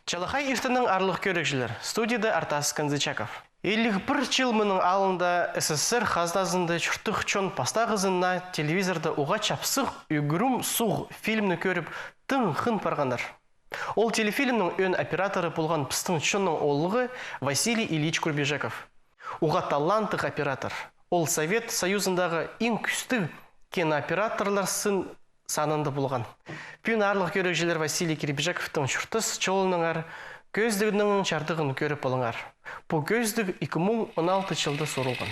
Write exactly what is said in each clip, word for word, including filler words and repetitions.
Чалахай иртеннең, аарлығ кӧрігҷілер. Студияда Артас Канзычаков. Иліг пір чыл мының алнында С С С Р хазназында чуртах чон пастағызын на телевизорда уғаа чапсых «Ӱгрӱм суғ» фильмні кӧріп, тың хын парғаннар. Ол телефильмнің ӧӧн операторы полған пістің чонның оолғы Василий Ильич Кирбижеков. Уғаа таланттығ оператор. Ол Совет Союзындағы иң кӱстіг кинооператорлар сын санында полған. Пӱӱн, аарлығ кӧрігҷілер, Василий Кирбижековтың чуртас чолынаңар кӧзідігнің чардығын кӧріп алыңар. Пу кӧзідіг ікі муң он алты чылда сурылған.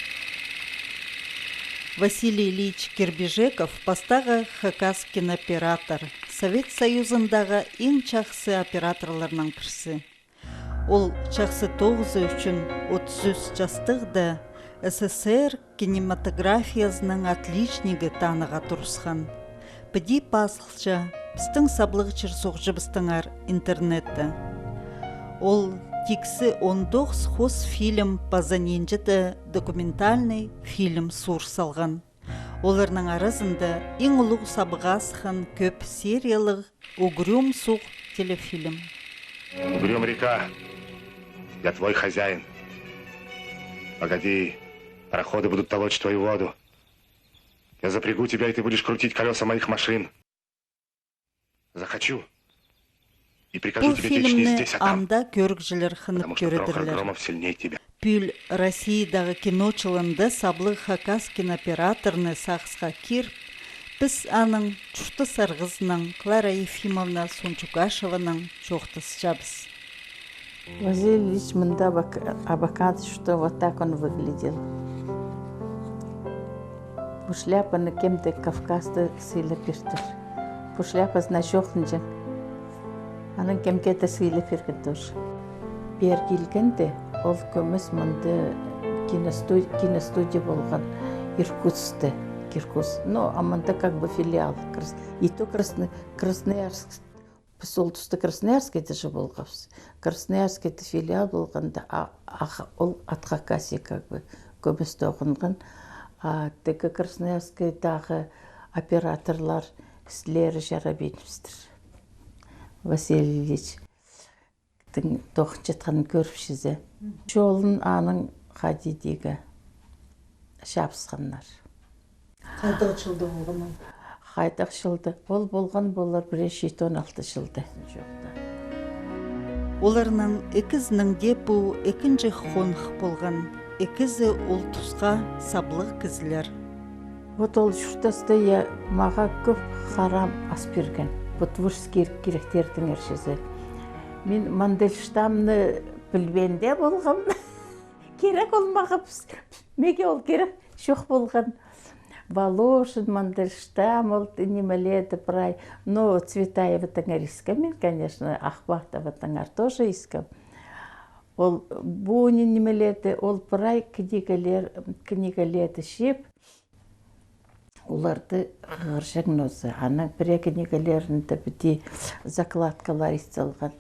Василий Ильич Кирбижеков пастағы хакас кинооператор, Совет Союзындағы иң чахсы операторларның пірсі. Ол чахсы тоғызы ӱчӱн отыс ӱс частығда С С С Р кинематографиязының отличнигі таныға турысхан. Піди пазылча пістің саблығ чир-суғҷыбыстаңар интернетте. Ол тиксі он тоғыс хос фильм паза нинҷе-де документальный фильм сур салған. Оларның аразында иң улуғ сабыға асхан кӧп сериялығ «Угрюм суғ» телефильм. Угрюм река, я твой хозяин. Погоди, пароходы будут толочь твою воду. Я запрягу тебя, и ты будешь крутить колеса моих машин. Захочу, и прикажу тебе течь здесь, а там, потому что Прохор Громов сильнее тебя. Пу фильмні ам даа кӧрігҷілер хынып кӧрерлер. Пӱӱл Россиядағы кино чылында саблығ хакас кинооператорны сағысха киріп, піс аның чуртас арғызынаң, Клара Ефимовна Сунчугашеванаң чоохтасчабыс. Василий Ильич мында абак-, абакан, что вот так он выглядел. Пу шляпаны кем-де Кавказта сыйлап пиртір. Пу шляпазына чоохтанҷаң. Анаң кемге-де сыйлап пирген тоже. Пеер килгенде, ол кӧмес мында киносту-, киностудия полған Иркутскта, Иркутск. Ну, а мында как бы филиал. Крас-, и то Красный-, Красноярск. Піс ол туста Красноярскайда же полғабыс. Красноярскайда филиал полғанда, а, ах-, ол от Хакасии как бы кӧмес тоғынған. А тігі Красноярскайдағы операторлар, кізілері чарабиныбыстыр. Василий Ильич тың тоғынчатханын кӧріпчізе. Чолын аның хайди дее чабысханнар. Хайдағ чылда полған ол? Хайдағ чылда? Ол полған полар пірее читі он алты чылда. Оларның ікізінің дее пу ікінҷі хонығ полған, ікізі ол тусха саблығ кізілер. Вот ол чуртаста, я, мағаа кӧп харам ас пирген. Вот творческий киректердеңер чізе. Мин Мандельштамны пілбеен дее полғам. Кирек ол мағаа, піс-, мағаа ол кирек чох полған. Волошин, Мандельштам, ол т-, нимелерді прай. Ну, Цветаевадаңар искем мин, конечно, Ахматовадаңар тоже искем. Ол Бунин нимелерді, ол прай книгелер, книгелерді чыып, оларды хығырҷаң нооза. Анаң пірее книгелерінде піди закладкалар ит салған.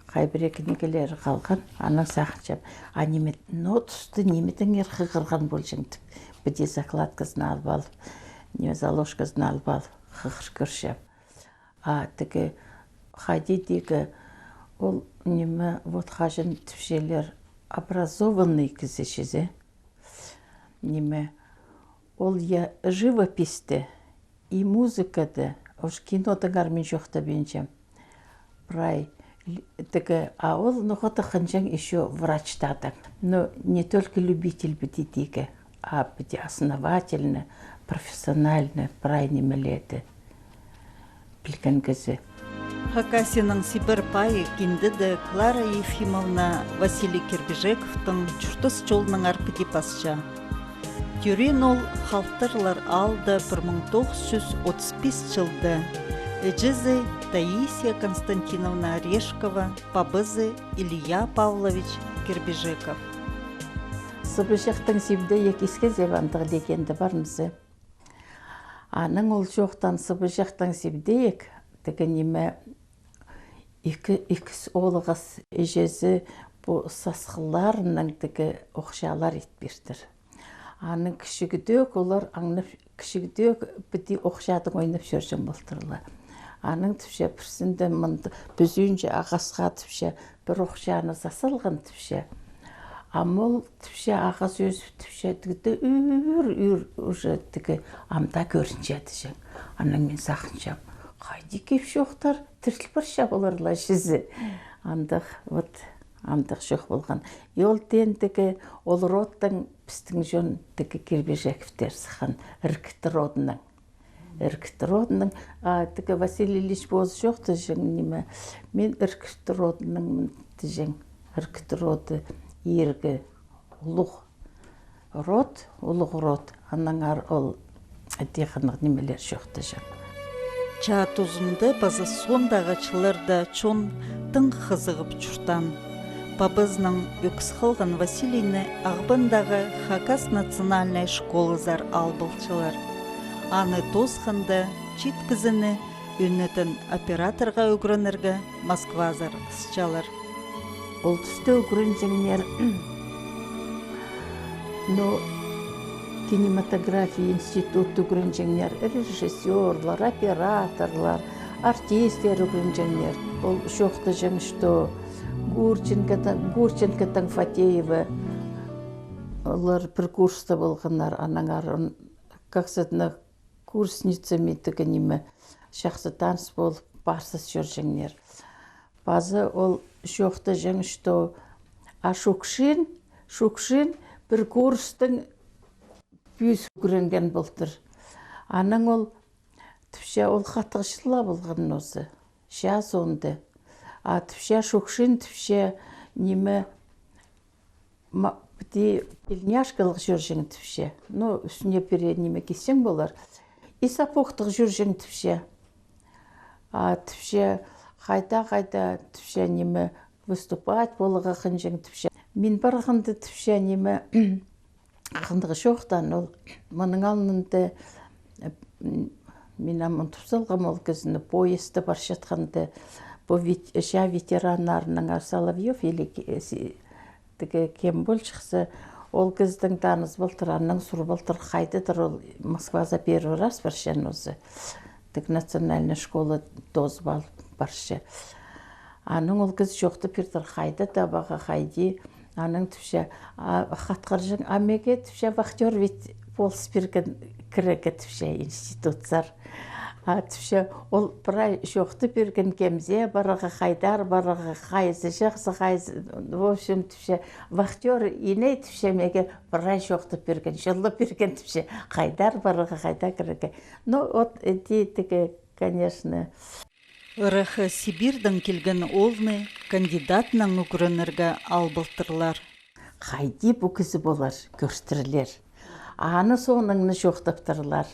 Хай пірее книгелері халған, анаң сағынчам. А ниме, ноо тусты нимедеңер хығырған полҷаң тіп, піди закладказын алып алып, ниме, заложказын алып алып, хығыр кӧрчем. А тігі хайди дее ол ниме, вот хаҷан тіпчелер, образованный кізі чізе. Ниме, ол, я, живописьте и музыкада, уж кинодаңар мин чоохтабинчам. Прай, л-, тігі, а ол ноға-да хынҷаң ещё врач тадың. Но не только любитель піди дее, а піди основательно, профессионально прай нимелерді пілген кізі. Хакасияның сибер пайы кинде дее Клара Ефимовна Василий Кирбижековтың чуртас чолынаңар піди пасча. Тӧреен ол Халтарлар аалда пір муң тоғыс чӱс отыс пис чылда. Іҷезі Таисия Константиновна Орешкова, пабазы Илья Павлович Кирбижеков. Сыбыҷахтаң Сибдейек, искезер бе, андағ легенда пар нооза. Анаң ол чоохтаң, Сыбыҷахтаң Сибдейек, тігі ниме, ікі, ікіс оолағас, іҷезі пу сасхыларынаң тігі охчалар ит пиртір. Анаң кічігдеек олар аңнап, кічігдеек піди охчадың ойнап чӧрҷең полтырлар. Аның тіпче пірсінде мында пӱзінҷе ағасха тіпче пір охчаны сас салған тіпче. Ам ол тіпче ағас ӧзіп тіпче тігде ӱр, ӱр уже тігі амда кӧрінче тіҷең. Анаң мин сағынчам, хайди кип чоохтар, тіріл парча полар ла чізе. Андағ, вот, андағ чоох полған. И ол теен тігі ол родтаң пістің чон тігі Кирбижековтер сыххан, Іркіт родынаң. Іркіт родынаң, а, тігі Василий Ильич позы чоохтаҷаң, ниме, мин Іркіт родынаңмын тіҷең. Іркіт роды иргі, улуғ род, улуғ род, аннаңар ол тиғаннығ нимелер чоохтаҷаң. Чаа тузында паза соондағы чылларда чон тың хызығып чуртаан. Пабазынаң ӧкіс халған Василийні Ағбандағы Хакас национальнай школазар алыбалчалар. Аны тоосханда чиит кізіні ӧнетін операторға ӱгренерге Москвазар ысчалар. Ол туста ӱгренҷеңнер, ну, кинематография институт ӱгренҷеңнер, режиссёрлар, операторлар, артисттер ӱгренҷеңнер. Ол чоохтаҷаң, что Гурченко, Гурченко таң Фатеева, олар пір курста полғаннар, аннаңар он, как сетне курсницами тігі ниме, чахсы таныс полып, парсас чӧрҷеңнер. Паза ол чоохтаҷаң, что, а Шукшин, Шукшин пір курстың пӱӱс ӱгренген полтыр. Анаң ол тіпче, ол хатығ чыл ла полған ноозы. Чаа соонда. А тіпче, Шукшин тіпче, ниме, ма-, піди тельняшкалығ чӧрҷең тіпче. Ну, ӱстӱне пірее ниме кисчең полар. И сапогтығ чӧрҷең тіпче. А тіпче, хайда, хайда, тіпче, ниме, выступать поларға хынҷаң тіпче. Мин парғанда тіпче, ниме, хынығ чоохтаан ол. Мының алнында, м, мин ам унтып салғам ол кізіні, поездта парчатханда, пу вет-, чаа ветераннарның, а, Соловьёв или ке-, си-, тігі кем полҷыхса, ол кізідең таныс полтыр, аннаң сурып алтыр, хайдадыр ол Москваза первый раз парча ноозы. Тігі национальный школа тоозып алып парча. Анаң ол кізі чоохтап пирдір, хайда табаға, хайди. Анаң тіпче, а, хатхырҷаң, а меге тіпче, вахтёр ведь полыс пирген кірерге тіпче институтсар. А тіпче, ол прай чоохтап пирген, кемзер парарға, хайдар парарға, хайзы чахсы, хайзы, в общем, тіпче, вахтёр иней тіпче, меге прай чоохтап пирген, чоллап пирген тіпче, хайдар парарға, хайда кірерге. Ну, от, э, ти-, тігі, конечно. Ырах Сибирьдең килген оолны кандидатнаң ӱгренерге алып алтырлар. Хайди пу кізі полар, кӧртірлер. Аны соонаң на чоохтаптырлар.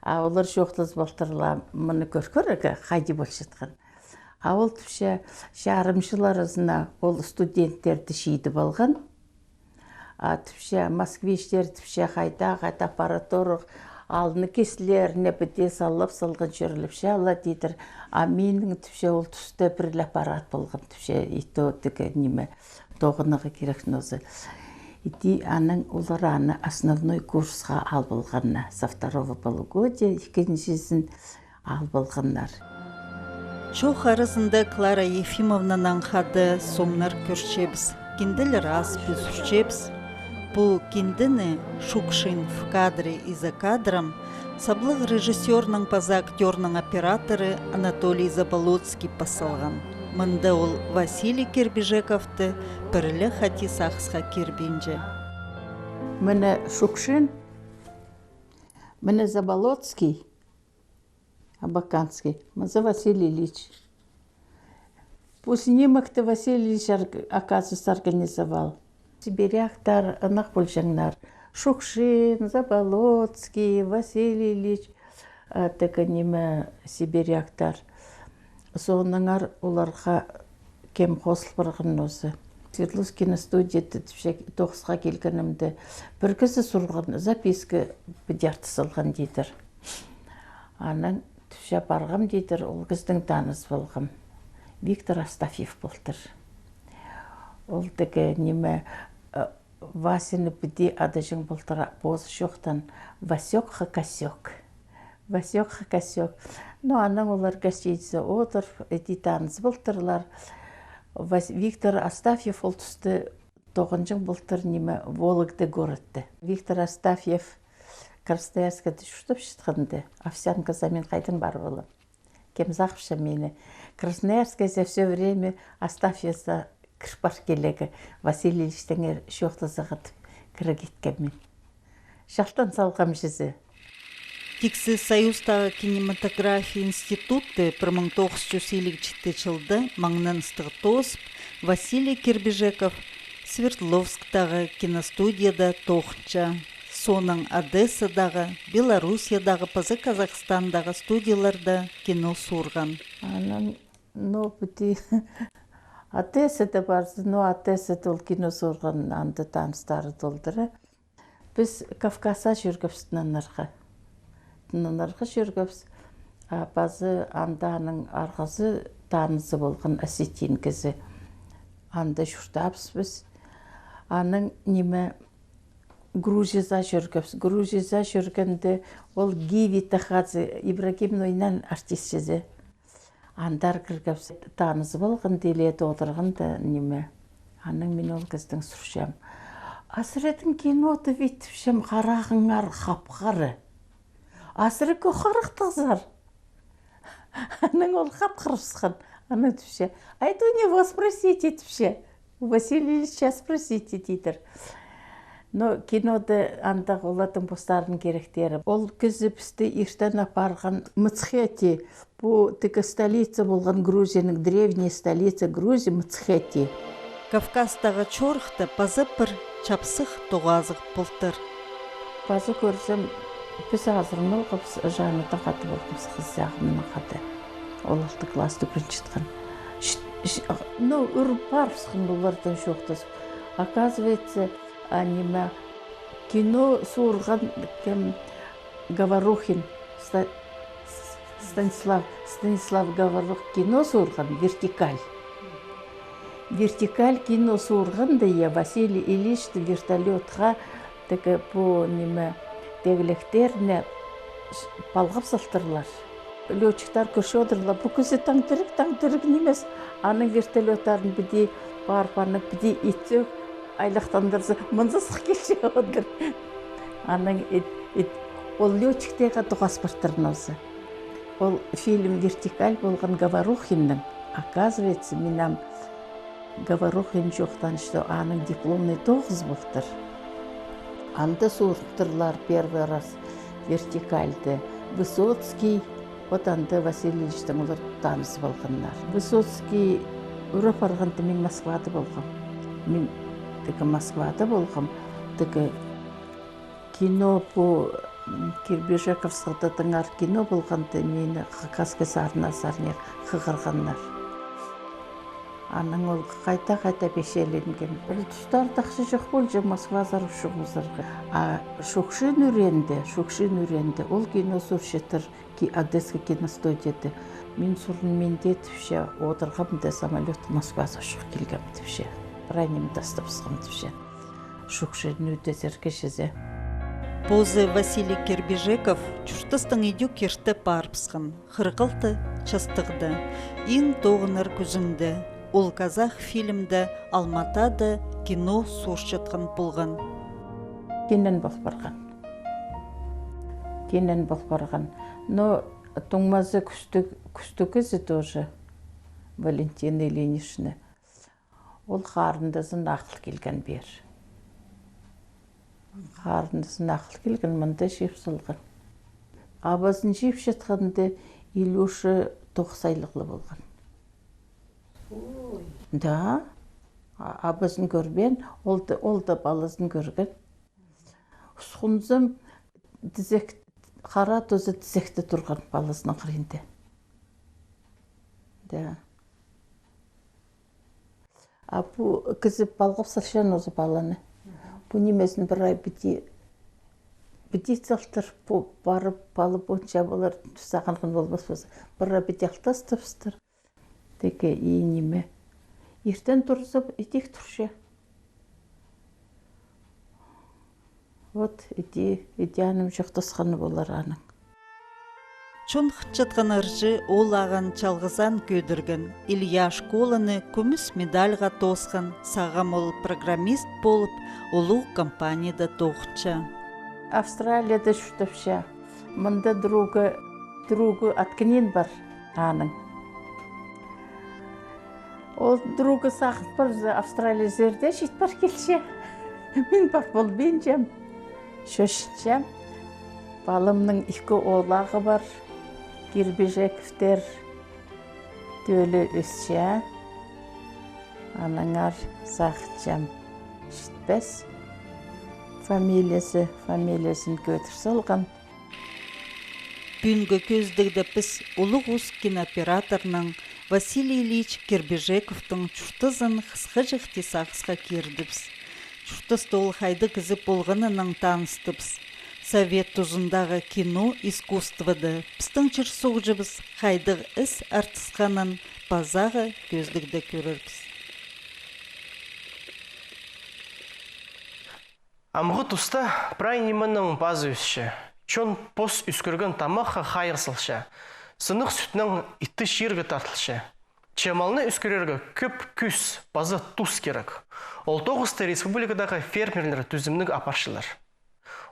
А олар чоохтазып алтырлар, мыны кӧр-, кӧрерге, хайди полчатхан. А ол тіпче, чарым чыл аразына ол студенттерді чидіп алған. А тіпче, москвичтер тіпче, хайда, хайда аппаратура, алны кислеріне піди салып салған чӧріліп чала, тидір. А минің тіпче ол туста пір ле аппарат полған тіпче, и то тігі ниме, тоғынарға кирек ноозы. Иди анаң олар аны основной курсха алып алғаннар. Со второго полугодия, ікінҷізін алып алғаннар. Чоох аразында Клара Ефимовнанаң хада сомнар кӧрчебіс, кинделер ас пӱзірчебіс. Пу киндені «Шукшин в кадре и за кадром» саблығ режиссёрның паза актёрның операторы Анатолий Заболоцкий пас салған. Мында ол Василий Кирбижековты пір ле хати сағысха кирбинче. Мына Шукшин, мына Заболоцкий, Абаканский, маза Василий Ильич. Пу снимокты Василий Ильич ор-, оказывается, организовал. Сибиряктар ынағ полҷаңнар. Шукшин, Заболоцкий, Василий Ильич, а, тігі ниме, сибиряктар. Соонаңар оларға кем хозыл парған ноозы. Свердловский киностудияда тіпче тоғысха килгенімде, пір кізі сурған, записка піди артыс салған, тидір. Анаң тіпче парғам, тидір, ол кізідең таныс полғам. Виктор Астафьев полтыр. Ол тігі ниме, э, Васяны піди адаҷаң полтыр, позы чоохтаан, Васёк ха Косёк. Васёк, Хакасёк. Ну, анаң олар гостиница одыр, іди таныс полтырлар. Вас-, Виктор Астафьев ол туста тоғынҷаң полтыр, ниме, Вологда городта. Виктор Астафьев Красноярскада чуртапчатханда, Овсянкада мин хайдаң парып алам. Кем сағыпча мині. Красноярскай за всё время Астафьевсер кір пар килерге, Василий Ильичтеңер чоохтазарға тіп кіре киткем мин. Чалтан салғам чізе. Тиксі Союзтағы кинематография институты пір муң тоғыс чӱс илиг читі чылда маңнаныстығ тоозып, Василий Кирбижеков Свердловсктағы киностудияда тоғынча. Соонаң Одессадағы, Белоруссиядағы паза Казахстандағы студияларда кино суурған. Анаң, ну, піди Одессада парза, ну, Одессада ол кино суурған, анда таныстары толдыра. Піс Кавказха чӧргебіс тынанарға. Тынанарға чӧргебіс, а, паза анда аның арғазы, танызы полған осетин кізі. Анда чуртаабыс піс. Анаң ниме, Грузияда чӧргебіс. Грузияда чӧргенде ол Гиви Тахадзе, Ибрагим Нойнаның артисчізі. Андар кіргебіс, танызып алған, тіледе одырғанда, ниме. Анаң мин ол кізідең сурчам: «А сірернің кинода, вит, тіпчем, харағыңар хап-хара. А сірер кӧк харахтығзар». Анаң ол хат хырыбысхан. Анаң тіпче: «А это у него спросите», тіпче. «У Василия Ильича спросите», тидір. Но кинода андағ олардың постарының киректері. Ол кізі пісті иртен апарған Мцхети, пу тігі столица полған Грузияның, древняя столица Грузии, Мцхети. Кавказтағы чорыхта паза пір чапсых тоғазығ полтыр. Паза кӧрзем, піс азырын алғабыс, Жанна тағады полғабыс, хызағымнаң хада. Ол алты класста ӱгренчеткен. Ш-, ш-, ну, ӱр парыбысхан олардаң чоохтазып. Оказывается, а, ниме, кино суурған кем, Говорухин, Ста-, С-, Станислав, Станислав Говорух-, кино суурған, «Вертикаль». «Вертикаль» кино суурғанда, я, Василий Ильичті вертолётха тігі пу, ниме, тегілектеріне палғап салтырлар. Лётчиктер кӧрче одырлар, пу кізі таң тіріг, таң тіріг нимес. Аның вертолёттарын піди парып, аны піди итсе, айлахтандырза, мынзы сых килче одыр. Анаң ит, ит, ол лётчиктерге тоғас партыр нозы. Ол фильм «Вертикаль» полған Говорухинның. Оказывается, мин ам Говорухин чоохтаан, что аның дипломный тоғызы полтыр. Анда сууртырлар первый раз «Вертикальды» Высоцкий, вот анда Василий Ильичтең олар танызып алғаннар. Высоцкий ӱр апарғанда мин Москвада полғам. Мин тігі Москвада полғам, тігі кино пу, м, Кирбижековскийдеңер кино полғанда, мині Хакасскай сарыннар сарнир хығырғаннар. Анаң ол хайда-хайда пичеленген. Ол тустарда ахча чох полҷаң Москвазар учуғлазарға. А Шукшин ӱреенде, Шукшин ӱреенде ол кино суурчатыр ки-, Одесскай киностудияда. Мин сурынмин дее, тіпче, одырғам даа, самолётха Москвазар учух килгем, тіпче. Прай ниме тастабысхам, тіпче. Шукшиннің ӱдезерге чізе. Позы Василий Кирбижеков чуртастаң идӧк ирте парыбысхан, хырых алты частығда, иң тоғынар кӱзінде. Ол казах фильмде Алматада кино суурчатхан полған. Кинен пол парған. Кинен пол парған. Но туңмазы кӱстіг, кӱстіг кізі тоже, Валентина Ильинична. Ол харындазын ағыл килген пеер. Харындазын ағыл килген, мында чыып салған. Абазын чыып чатханда Илюша тоғыс айлығ ла полған. Ой. Да. А-, абазын кӧрбеен, ол да, ол да палазын кӧрген. Усхунзым тізек, хара тузы тізекте турған палазының хыринда. Да. А пу кізі палғап салчаң оза паланы. Пу нимезін пір ай піди, піди салтыр, пу парып, палып, онча полар, сағынған полбас полза. Пір ай піди алтастабыстыр. Тігі и ниме. Иртен турза, ідӧк турча. Вот, іди, іди аным чоохтасханы полар аның. Чон хынчатхан ырҷы ол ағаа чалғызаан кӧдірген. Илья школаны кӱмӱс медальға тоосхан, сағам ол программист полып, улуғ компанияда тоғынча. Австралияда чуртапча. Мында друга, друга откінен пар аның. Ол друга сағын парза, Австралия сірерде чит пар килче. Мин пар полбинчам. Чӧрчем. Палымның ікі оолағы пар. Кирбижековтер. Тӧлі ӧсче. Аннаңар сағынчам. Читпес. Фамилиязы, фамилиязын кӧдір салған. Пӱӱнгі кӧзідігде піс улуғ ус кинооператорның Василий Ильич Кирбижековтың чуртазын хысхаҷахти сағысха кирдібіс. Чуртаста ол хайдағ кізі полғанынаң таныстыбыс. Совет тузындағы кино искусствода пістің чир-суғҷыбыс хайдағ іс артысханын пазағы кӧзідігде кӧрербіс. Амғы туста прай нименің пазы ӧсче. Чон пос ӧскірген тамахха хайығ салча. Сыннығ сӱтнең итті чирге тартылча. Че малны ӧскірерге кӧп кӱс паза тус кирек. Ол тоғысты республикадағы фермерлер тӱзімніг апарчалар.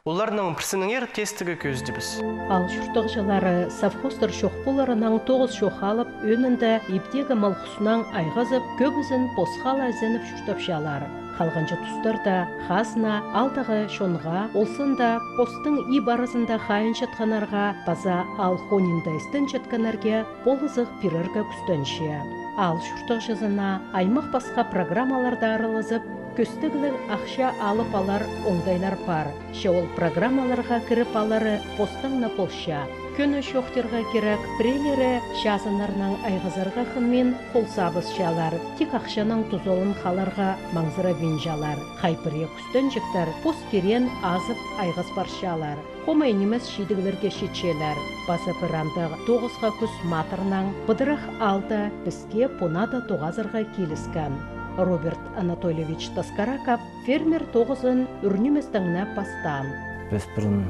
Оларның пірсінеңер тестігі кӧзідібіс. Аал чуртағҷылары совхозтар чох поларынаң тоғыс чох алып, ӧӧнінде иптегі мал-хуснаң айғазып, кӧбізін посха ла ізеніп чуртапчалар. Халғанҷы тустарда хазна аалдағы чонға, ол санда постың иб аразында хайынчатханнарға паза аал хонинда істенчеткеннерге полызығ пирерге кӱстенче. Аал чуртағҷызына аймах-пасха программаларда аралазып, кӧстігліг ахча алып алар оңдайлар пар. Че ол программаларға кіріп алары постаң на полча. Кӧні чоохтирға кирек, пірелері чазыннарнаң айғазарға хынмин хол сабысчалар, тик ахчанаң тузаланып халарға маңзырабинчалар. Хай пірее кӱстенҷіктер пос кирек азып айғас парчалар. Хомай нимес чидіглерге читчелер. Паза пір андағ тоғысха кӱс матырнаң пыдырах аалда піске пу нада тоғазарға киліскен. Роберт Анатольевич Таскараков фермер тоғызын ӱр ниместең на пастаан. Піс пурун,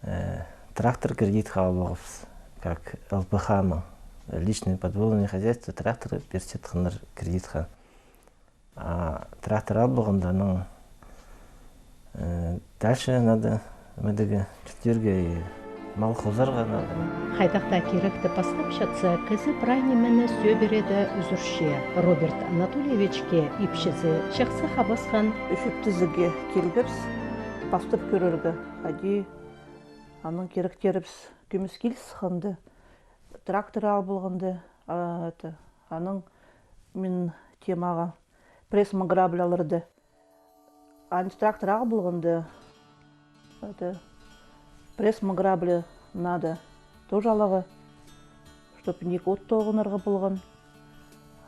э, трактор кредитха алғабыс, как Л П Х-ма, личное подводное хозяйство, трактор пирчеткеннер кредитха. А трактор алып алғанда, анаң, э, дальше надо, мындағ, чуртирға и мал хозарға надо. Хайдағ-да киректі пастапчатса, кізі прай нимені сӧбіреде ӱзӱрче. Роберт Анатольевичке ипчізі чахсы хабасхан. Ӱс иптезіге килгебіс, пастап кӧрерге, хайди аның киректерібіс, кӧмес киліс хынды. Трактор алып алғанда, а, это, аның мин темаға пресс-грабляларды. Аны трактор алып алғанда, это, пресс-грабли надо тоже аларға, чтоб ниик от тоғынарға полған.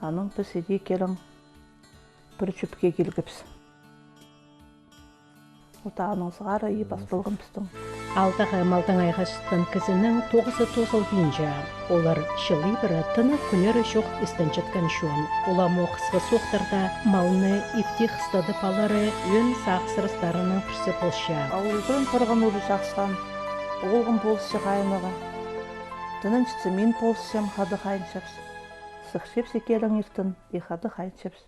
Анаң піс іди килең пір чӧпке килгебіс. Ол тағының сығара и пас полған пістің. Аалдағы малдаң айғасчатхан кізінің тоғызы тоозылбинча. Олар чыл ибіре тынар кӱннері чох істенчеткен чон. Уламох хысхы сохтарда малны ипти хыстадып алары ӧӧн сағыссырастарының пірсі полча. А ол ӱгрен парған уже чахсыраан. Оолғым полысча хайынарға. Тынанчатса, мин полысчам, хада хайынчабыс. Сыхчабыс икелең иртен, и хада хайынчабыс.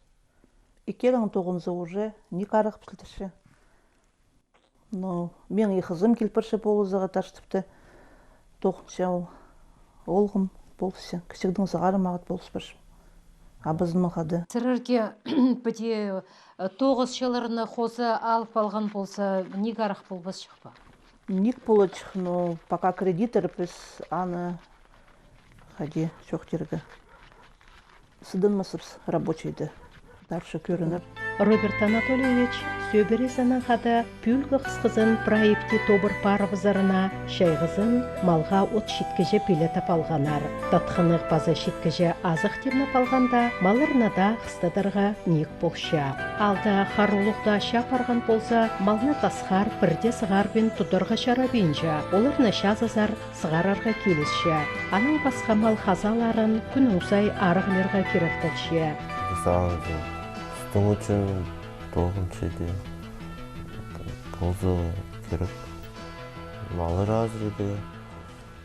Икелең тоғынза, уже ниик арығ пілдірче. Но мин и хызым киліп парча полызарға, тартыпты. Тоғынча ол, оолғым полысча, кічігдең сығара мағат полыс парчам. Абазынаң хада. Сірерге піди, э, тоғыс чылларны хоза алып алған полза, ниик арығ полбасчых па? Ниик поларҷых, но пока кредитор, піс аны хайди чоохтирға. Сыдынмасчабыс рабочайда. Дальше кӧрінер. Роберт Анатольевич сӧбірезінең хада пӱӱлгі хысхызын прай ипти тобыр парыбызарына, чайғызын малға от читкіҷе пилетіп алғаннар. Татхынығ паза читкіҷе азых тимнеп алғанда, малларны даа хыстадарға ниик полча. Аалда хар улуғ даа чаа парған полза, малны тасхар, пірдее сығарбин тударға чарабинча, оларны чазызар сығарарға килісче. Анаң пасха мал хазааларын кӱннің сай арығлирға киректелче. Сағызы стың учы, тоғынча иди, полза кирек. Маллар азыр иди.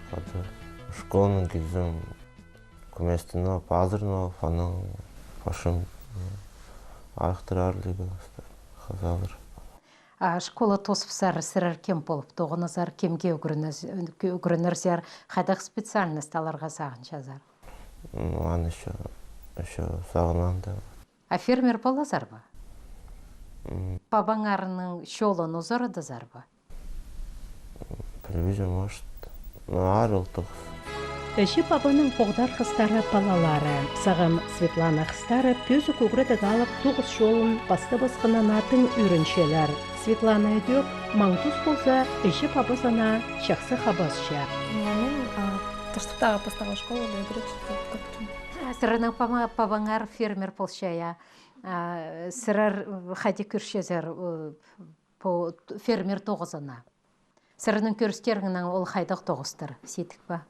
Паза школанаң килзем, кӧместең ол, пазырнаң ол, анаң пасчам, айахтар аарлығ, хазаалар. А школа тоозыбысса, сірер кем полып тоғынарзар, кемге ӱгренерзер, хайдағ специальность аларға сағынчазар? М, аны ещё, ещё сағынмаам даа. А фермер поларзар ба? М. Пабаңарның чолын узарадазар ба? Пілбинчем, может. Ну, аар ол тоғыс. Іҷе-пабаның поғдархастары палалары. Сағам Светлана хыстары пӧзік ӱгредіг алып, тоғыс чолын пастабысханына тың ӧрінчелер. Светлана ідӧк, маң тус полза, іҷе-пабазына чахсы хабасча. Ну, мин, а, Таштыптағы пастағы школада ӱгретчі полып тоғынчам. А сірернің пама-, пабаңар фермер полча, я? А сірер, м, хайди кӧрчезер, ы, по т-, фермер тоғызына? Сірернің кӧрістеріңнең ол хайдағ тоғыстар? Сидік па?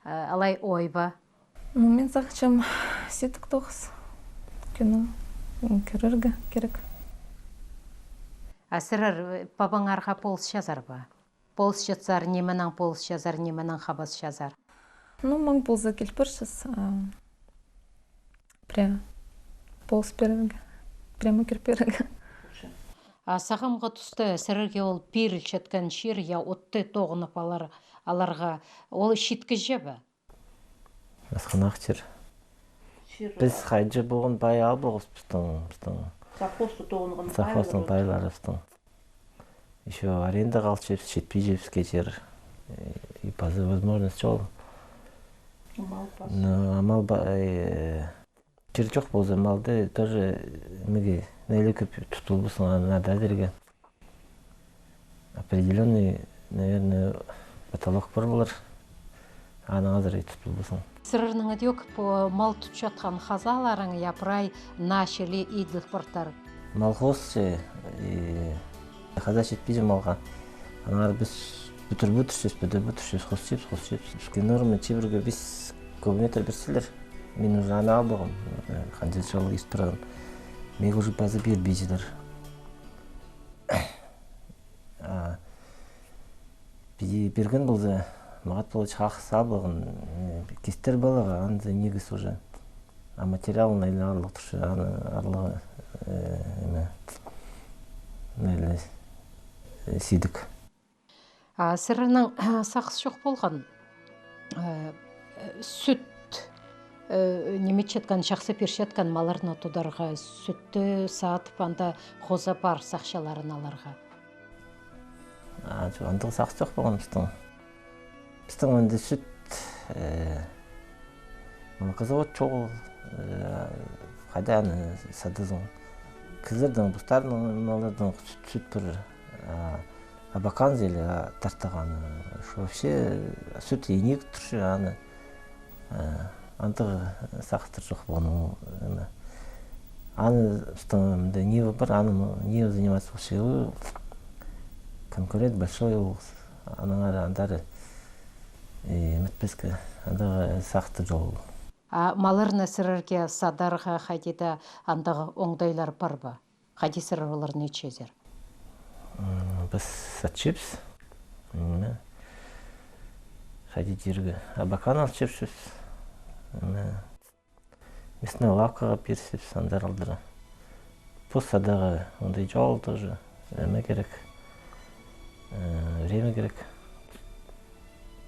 А, алай ой ба? Ну, мин сағынчам, сидік тоғыс. Кино, м, кӧрерге кирек. А сірер, э, пабаңарға полысчазар ба? Полысчазар, нименең полысчазар, нименең хабасчазар? Ну, маң полза, кил пирчес, а, прямо полыс пирерге, прямо кир пирерге. А сағамғы туста сірерге ол пирілчеткен чир, я, отты тоғынып алар, аларға, ол читкіҷе бе? Асхынах чир. Чир. Піс хайҷы полған пай албағабыс пістің, пістің. Совхозты тоғынған совхозтың пайлары пістің. Ещё арендаға алчабыс, читпинчебіс кеҷер. И паза возможность чоғыл. Амал пас. Ну, амал ба-, э, чир чох полза, малды тоже, ниме, неле кӧп тутып полбассың, аны надо идерге. Определённый, наверное, потолок пар полар. Анаң азыра тутып полбассың. Сірернің ідӧк пу мал тутчатхан хазааларың, я, прай наа чіли иділ партар. Малхоз че, и хаза читпинче малға. Аннаңар піс пӱдіріп одырчабыс, пӱдіріп одырчабыс, хосчабыс, хосчабыс. Піске норма чибіргі пис кубометр пирчелер. Мин уже аны албағам, э, ханҷа чыл ис парған. Мағаа уже паза пирбинчелер. А, пиди пирген полза, мағат полча хах сабығын, э, кистер палаға, анда нигіс уже. А материалын айлаарлығ турча, аны аарлығ, э, ниме, айлаарлығ, э, сидік. А сірернің сағыс чох полған, э, сӱт, э, ниме итчеткен, чахсы пирчеткен малларны тударға, сӱтті садып, анда хоза пар сахчаларын аларға? А, чох, андағ сағыс чох полған пістің. Пістің анда сӱт, э, молокозавод чоғыл, э, хайда аны садазың. Кізілернің, постарының малларының сӱт, сӱт пір, а, Абакан зеле, а, тартағаны. Вообще, сӱт инек турча, аны, а, андағ сағыстар чох полған, ниме. Аны, что, мында Нива пар, аны, Нива заниматься полча, конкурент большой ол, аннаңар андар, э, ниме итпеске, андағ сағыстар чоғыл. А малларны сірерге садарға хайди даа андағ оңдайлар пар ба? Хайди сірер оларны итчезер? М, піс сатчабыс. Ниме? Хайди тирге? Абакан алчабыс. Ниме? Мясной лавкаға пирчебіс, андар алдыра. Пос садарға оңдай чоғыл тоже. Ниме кирек? Э, время кирек.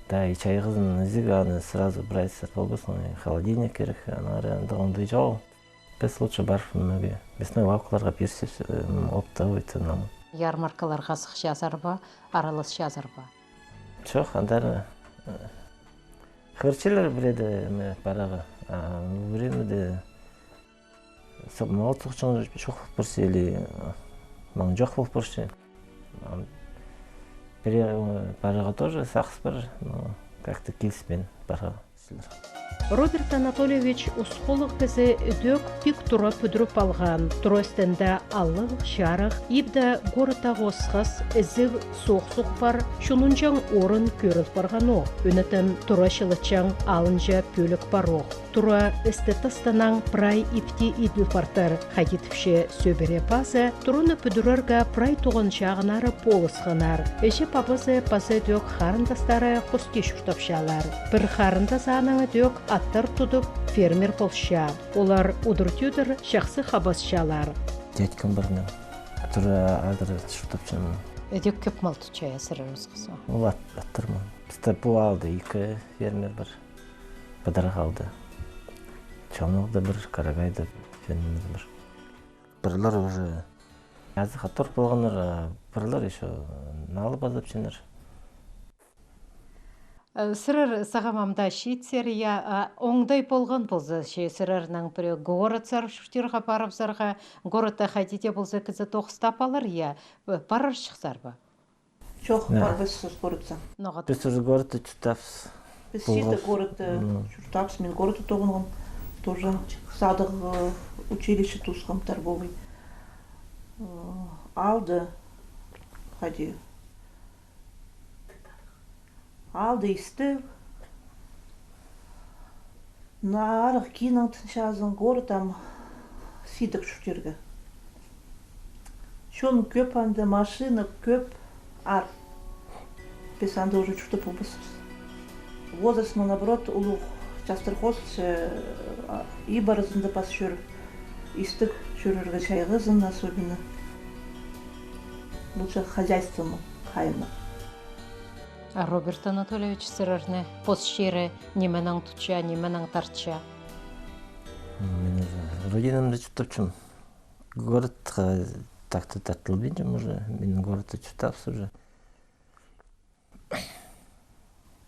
Да, и чайғызын ізіг, аны сразу прай сатып албассың, и холодильник кирек, аннаңар андағ оңдай чоғыл. Піс лучше парып, нимеге, мясной лавкаларға пирчебіс, э, оптовый ценам. Ярмаркаларға сыхчазар ба, араласчазар ба? Чох, андар, э, хығырчалар пірееде, ниме, парарға. А, пу времяде сап-, мал чох, чох, чох пол парча или, э, маң чох пол парча. Ам, пірее, э, парарға тоже сағыс пар, но как-то киліспеен парарға. Роберт Анатольевич ус холлығ кізі ідӧк пик тура пӱдіріп алған. Тура істінде алығ, чарых, ибде городтағы осхас, ізіг, соох-сух пар, чонынҷаң орын кӧріл парғанох. Ӱнетін тура чылытчаң алынҷа пӧлік парох. Тура істі тастанаң прай ипти иділ партыр, хайди тіпче сӧбіре пазы, тураны пӱдірерге прай тоғынҷаңнары полысханнар. Іҷе-пабазы паза ідӧк харындастары хости чуртапчалар. Пір харындас аның ідӧк аттар тудып, фермер полча. Олар удур-тӧдір чахсы хабасчалар. Дядькам пар мин. Тура адыр чуртапчам. Ідӧк кӧп мал тутча, я, сірер осхас? Ол ат-, аттар мал. Пісте пу аалда ікі фермер пар. Пыдырах аалда. Чалнығда пір, Карагайда фермер пар. Пірлер уже азых аттар полғаннар, а пірлер ещё налы пазапчалар. Э, сірер сағам амды читсер, я, а, оңдай полған полза, че сірернің пірее городсар чуртирға парыбызарға, городта хайди дее полза кізі тоғыс тап алар, я, э, парарҷыхсар ба? Чох, парбаспыс городсар. Ноға? Піс уже городта чуртапчабыс. Піс читі городта чуртапчабыс, мин городта тоғынғам, тоже садығ, э, училище тоосхам, торговый. Э, аалда, хайди, аалда истіг, наа арығ кинең тынчазың, город ам сидік чуртирға. Чон кӧп анда, машина кӧп, аар. Піс анда уже чуртап полбаспыс. Возраст, наоборот, улуғ, частырах, э, а, иб аразында пас чӧр, истіг чӧрерге чайғызын особенно. Лучше хозяйствонаң хайына. А Роберт Анатольевич сірерні пос чирі нименең тутча, нименең тартча? Мин уже родинамда чуртапчам. Городха так-то тартылбинчам уже. Мин городта чуртапчам уже.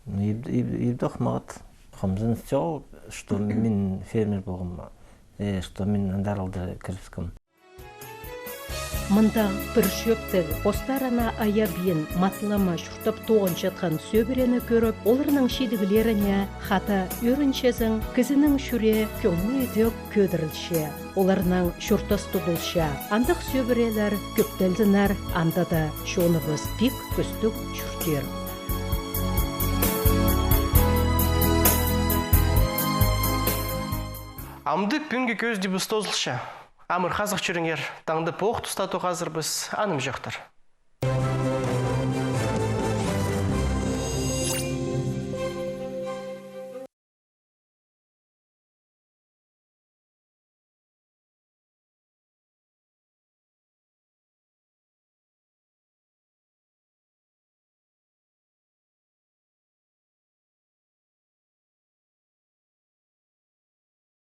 Ну, иб-, иб-, ибдох мағат. Хамзын все, что мин фермер полғам, э, что мин андар алды кірібіскем. Мындағ пір чӧптіг, постарына ая-пиин матлама чуртап тоғынчатхан сӧбірені кӧріп, оларның чидіглеріне хада ӧрінчезің, кізінің чӱрее, кӧңні ідӧк кӧдірілче. Оларнаң чуртас тудылча. Андағ сӧбірелер кӧптелзіннер, анда даа чоныбыс пик кӱстіг чуртир. Амды пӱӱнгі кӧзідібіс тоозылча. Амыр хазых чӧріңер, таңда пу ох туста тоғазарбыс, анымҷохтар.